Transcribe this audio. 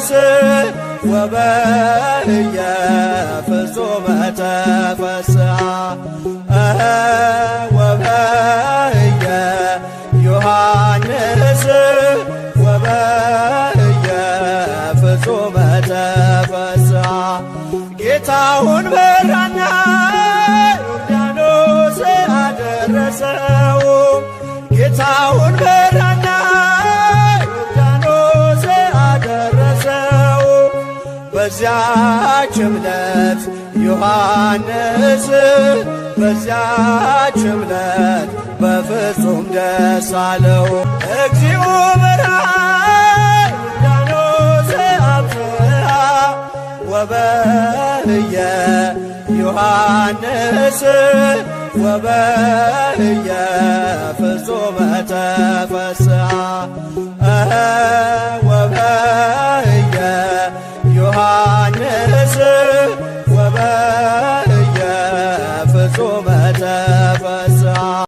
ዮሐንስ ወበህየ ፍጹመ ተፈስሐ። ወበህየ ዮሐንስ ወበህየ ፍጹመ ተፈስሐ። ጌታውን በራና ዮርዳኖስ አደረሰው። ጌታውን በራና ዮርዳኖስ አደረሰው። በዚያች እምነት ዮሐንስ በዚያች እምነት በፍጹም ደስ አለው። እግዚኦ በርሃ ዮርዳኖስ አብጽሐ ወበህየ ዮሐንስ ወበህየ ፍጹመ ተፈስሐ።